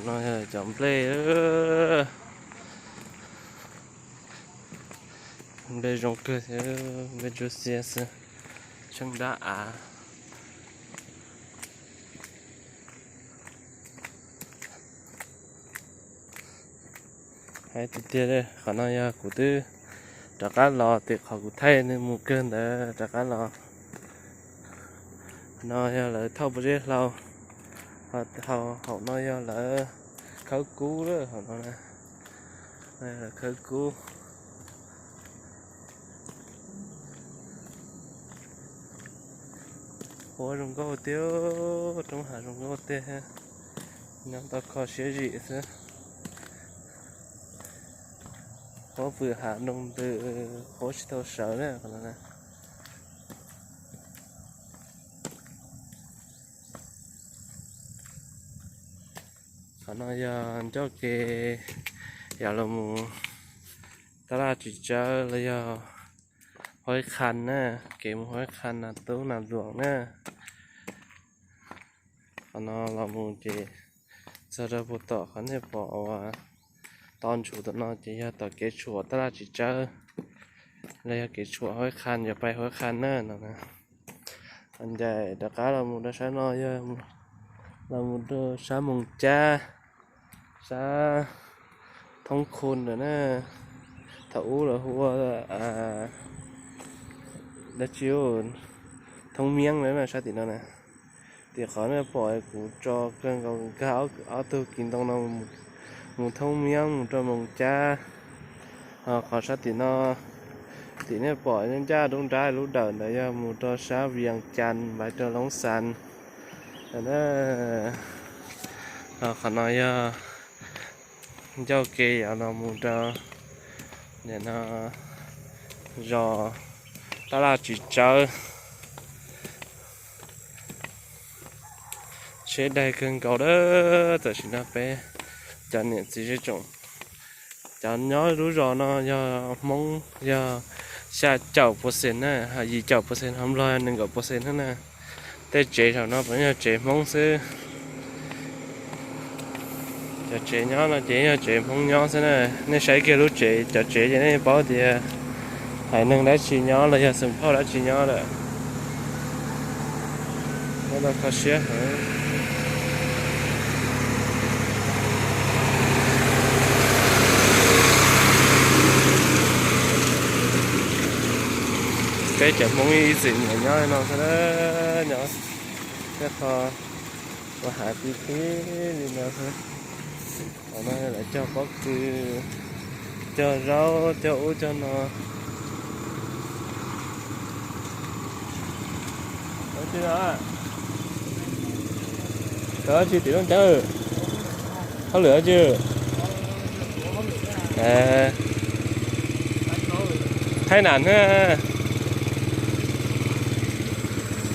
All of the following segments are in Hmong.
No yog cov nplej, nplej zoo kawg thiab, nplej ntsuab xiab xwb, tsheej dab av. Hais tiag tiag, qhov no yog kuv twb rov qab los tim qhov kuv thaij nej mus kawg ntawd rov qab los. No yog lawv thauj pob zeb hlau, ho haum no yog lawv khawb kub lawm, haum no lawv khawb kub. Huab zoo nkauj tiag, roob hav zoo nkauj tiag, nyob tau kho siab zim xwb. Huab pw hav nroo ntws, huab tsis tau sawv na. Qhov no yog ncauj ke yog los mus Tab Laj Tsis Tsawb los yog Huab Ib Qhan na, kev mus Huab Ib Qhan Nas Tub Nas Luam na. Qhov no los mus ces txog rau puag tom qhov nej pom uas to ntsuv tom no ces yog tom kev tshuam Tab Laj Tsis Tsawb los yog kev tshuam Huab Ib Qhan yuav pais Huab Ib Qhan na no. Ncaim rov qab los mus rau sab no yog los mus rau sab Moos Cab, sab Thoob Khu ntawm na. Thaum ub lawv hu ua dab tsi, Thoob Miab na, sab tim no na. Tim qhov nej pom kuv tso kawg nkaus nkag ob tug kis ntoo no mus Thoob Miab mus rau Moos Cab. Ho qhov sab tim no, tim nej pom ncaj nruab nrab lub dawm ntawd yog mus rau sab Vias Cas pais rau Loob Xas. Ho qhov no yog ncauj ke yog los mus rau nim no zos Tab Laj Tsis Tsawb. Tsheb daig kawg nkaus lawm. Tam sim no peb cov niam txiv zej tsoom, cov nyob lub zos no yog Hmoob yog xya caum percent na, yim caum percent, ho Nplog nees nkaum percent na. Tej tsev saum no puav leej yog tsev Hmoob xwb. Cov tsev nyob no ces yog tsev Hmoob nyob xwb na. Nej saib kiag lub tsev, cov tsev ces nej paub tias haiv neeg dab tsi nyob los yog xeem phauj dab tsi nyob lawm. Nyob tau kho siab heev. Peb cov Hmoob ib txwm nyiam nyob li no xwb, nyob tej qho ua hav ti ti li no xwb. Qhov no lawv cog pob kws, cog zaub, cog ub cog no. Tsis tim Looj Ceeb, hauj lwm tsis thaij nam na,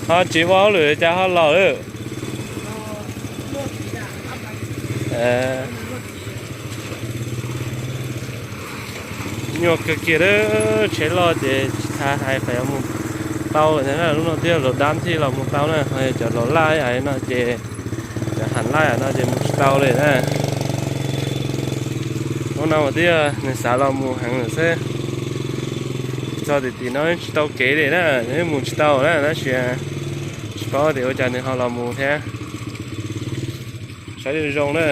ho tsis ua hauj lwm cas ho los lawm. Nyuaj kawg kiag, tsheb loj ces tsis tas hais qhov yuav mus tau thiab na. Lub no twb yog luam dab thiaj los mus tau na, ho yog cov luam laj no ces, cov ham laj no ces mus tsis tau li na. Lub no mas twb yog nws xav los mus heev lawm xwb. Txog tim tim no tsis tau kev li na, nws mus tsis tau na, tab sis tsis paub tias ua cas nws ho los mus thiab. Saib zoo zoo na,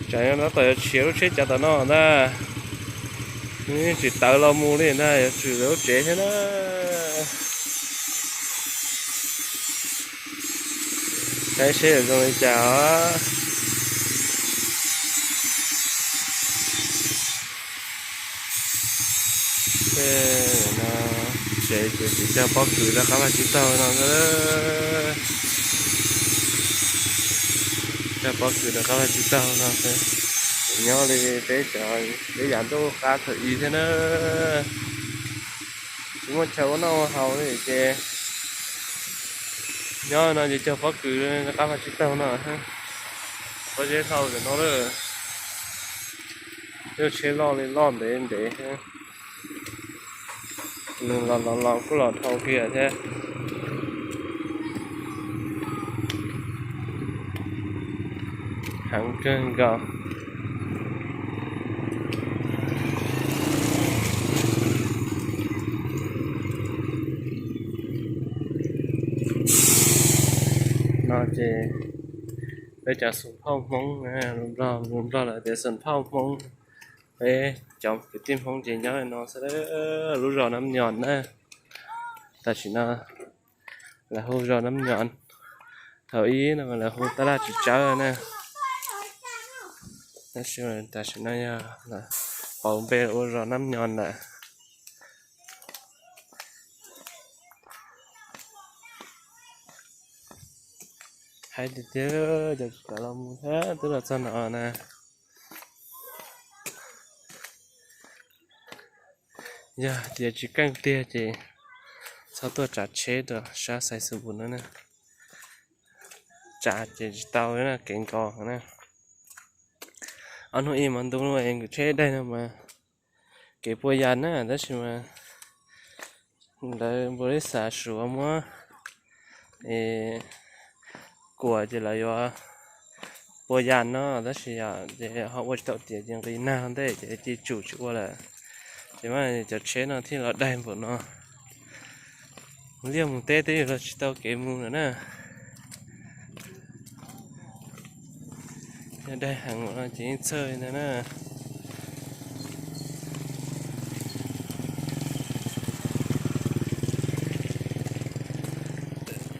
tsam no tab tom yuav tshiav lub tsheb cav tom no ntag. Nws tsis tawm los mus li ntag, yuav tsum lub tsev thiab na. Saib seb zoo li cas os. Tej no tsev ces tsis cog pob kws rau qab vaj tsib taug no, cog pob kws rau qab vaj tsib taug no. Nyob li peb cov, peb yav ntuj qab thaum i thiab na, tsis muaj chaw ua noj ua haus li ces nyob no ces cog pob kws rau qab vaj tsib taug no. Pob zeb hlau tam no lawm, lub tsheb loj li loj ntev ntev. Nws los los los kuj los dhau kiag thiab. Heev kawg nkaus. No ces peb cov xum phauj Hmoob, lus Nplog, lus Nplog lawv tias xum phauj Hmoob. Peb cov kwv tij Hmoob ces nyob no xwb, lub zos Nab Nyos na. Tam sim no lawv hu zos Nab Nyos, thaum ub no mas lawv hu Tab Laj Tsis Tsawb na. Tab sis tam sim no yog pauv npe ua zos Nab Nyos lawm. Haib tiag tiag, cov tsis kam los mus thiab twb los txog no na. Yog tias tsis keej tiag ces txhob tuaj tsav tsheb rau sab Xais Xus Npus no na. Tsav ces tsis tau na, kev nkos na. Ob hnub ib hmos ntuj es nkawd tsheb daig no mas kev puas yas na, tab sis mas lawv npau li xav Suav muab kuam ces lawv yuav puas yas no, tab sis yog ces ho ua tsis tau tiav ces nqis nag ntej ces cia tsum tsis ua lawm. Ces mas cov tsheb no thiaj los daig npaum no. Liaj mus teb twb yuav los tsis tau kev mus lawm na. Yog daig heev no ces yeej txhawj ntag na.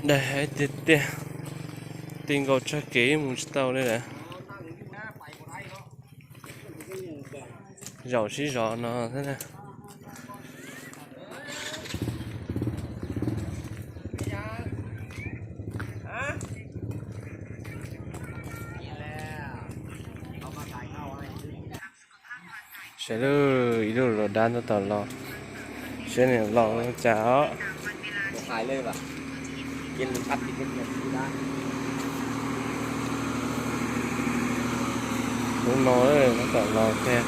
Daig heev tiag tiag, ti nkaus tshaj kev mus tsis tau li lawm. Zaum sib zov no thiab. Saib lub, ib lub los dab tab tom los, saib nws los cas os. Lub no tab tom los thiab.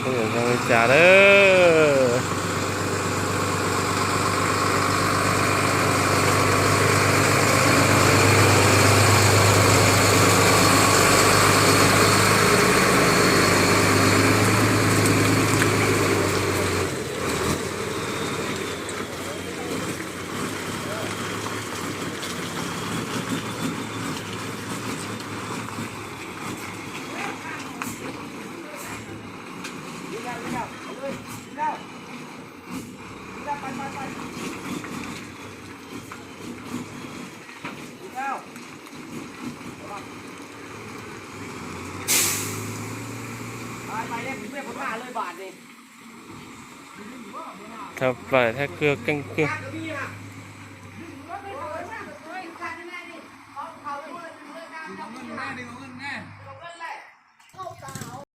Saib zoo li cas lawm. Thawj plaws thawj kawg keej kawg.